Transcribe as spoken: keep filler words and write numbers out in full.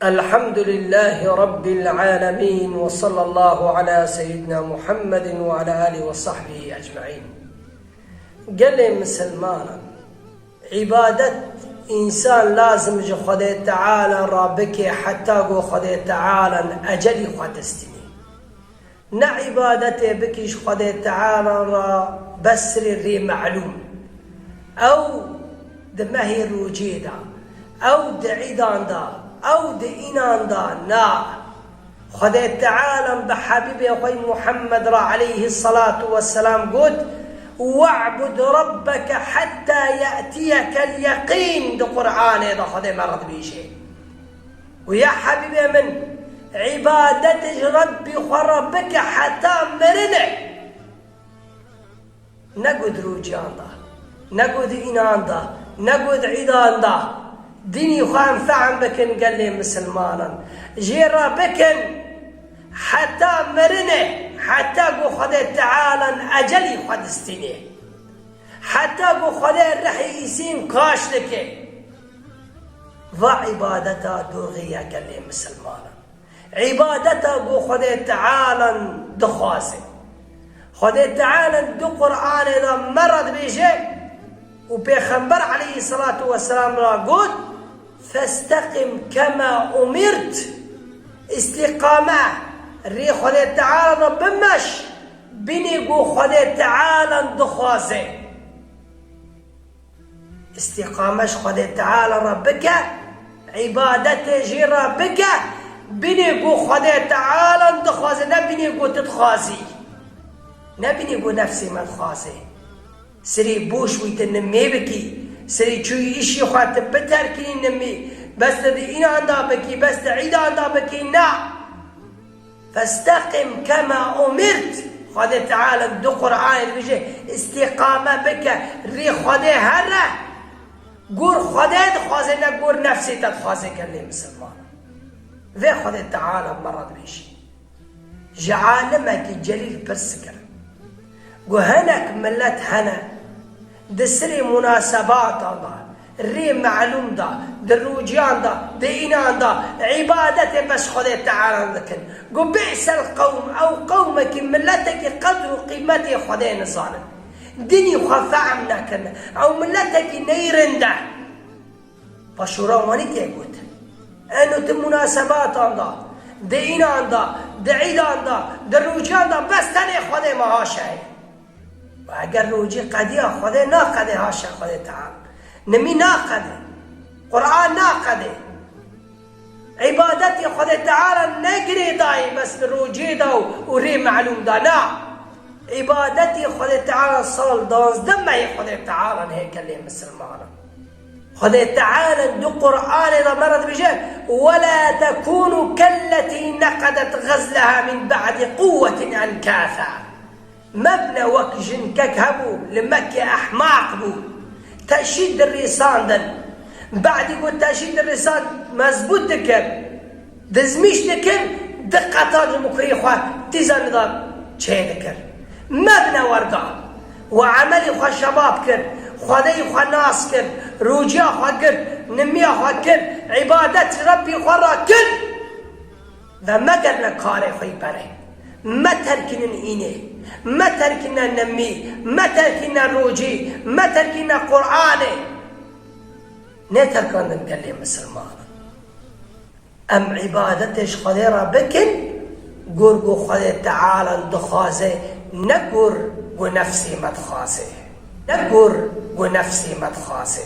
الحمد لله رب العالمين وصلى الله على سيدنا محمد وعلى آله وصحبه أجمعين. Gelê misilmanan, îbadet însan lazim ji Xwedê Teala re bike heta ku Xwedê Teala ecelî xwe distînî. Ne îbadetê bikî ji Xwedê Teala re bes sirê rê melûm. Ew di mehê rojê de, ew di îdan de, ew di înan de, na. Xwedê Teala bi Habîbê xwe Muhammed re aleyhî selatu we selam got, "We'bud rabbeke hetta ye'tiyekel yeqîn" di Qur'anê de Xwedê me re dibêje. Û ya Habîbê min, îbadet ji Rebbî xwe re bike heta mirinê. Ne ku di rûciyan de, ne ku di înan de, ne ku di îdan de. Dînî xwe em fehm bikin gelê misilmanan. Jê re bikin heta mirinê, heta ku Xwedê Teala ecelî xwe distînê. Heta ku Xwedê rihê îsîn kaş dike. Va îbadeta dorxê ya gelê misilmanan. Îbadeta ku Xwedê Teala dixwaze. Xwedê Teala di Qur'anê de me re dibêje û Pêxember aleyhî selatu weselam re got, "Festeqim kema umirt." Îstîqame, rê Xwedê Teala re bimeş, binê ku Xwedê Teala dixwaze. Îstîqame ji Xwedê Teala re bike, îbadetê jê re bike, binê ku Xwedê Teala dixwaze, ne binê ku tu dixwazî, ne binê ku nefsê me dixwaze. Sirê boş wî tu nimê bikî, sirê çûyî îşê xwe tu biterkînî nimî, bes tu di înan de bikî, bes tu îdan de bikî, na. Festeqim kema umirt. Xwedê Teala di Qur'anê dibêje, îstîqame bike, rê Xwedê here. Gor Xwedê dixwaze, ne gor nefsê te dixwaze gelê misilman. Vê Xwedê Teala me re dibêje. Ji alimekî celîl pirs kir. Got, hinek milet hene, di sirê munasebatan de, rê melûm de, di rûciyan de, di înan de, îbadetê bes Xwedê Teala dikin. Got, bi'sel qewm, ew qewmekî, miletekî qedr û qîmetê Xwedê nizanin. Dînî xwe fehm nekin. Ew miletekî neyrind e. Paşûra wanî tê gotin. Eno di munasebatan de, di înan de, di îdan de, di rûciyan de bes tenê Xwedê me haşa heye. Û eger rûcî qediya Xwedê naqedê haşa Xwedê Teala. Nimî naqedê. Qur'an naqedê. Îbadetê Xwedê Teala ne girêdayî bes li rûcê de û, û rê melûm de na. Îbadetê Xwedê Teala sal danzdeh mehê Xwedê Teala hê gelê misilmanan. Xwedê Teala di Qur'anê de me re dibêje, "Wela tekûnû kelletî neqedet xezleha min be'dî quwwetin enkâtha." Mebne wek jinkek hebû, li Mekke ehmaq bû. Teşî dirîsandin. Be'dî ku teşî dirîsand mezbût dikir, dizmîş dikir, di qetan ji mikurî xwe dîza nidan çê dikir. Mebne werga. We emelî xwe şebab kir, Xwedeyî xwe nas kir, rûciya xwe girt, nimiya xwe kir, îbadet ji Rebbî xwe re kir. Ve megerine karê xwe yî berê. Me terkînin înê. Me terkîne nemî. Me terkîne rocî. Me terkîne Qur'anê. Nêterkandin gelê misilman. Em îbadetê ji Xwedê re bikin, gor ku Xwedê Teala dixwaze, ne gor ku nefsê me dixwaze. Ne gor ku nefsê me dixwaze.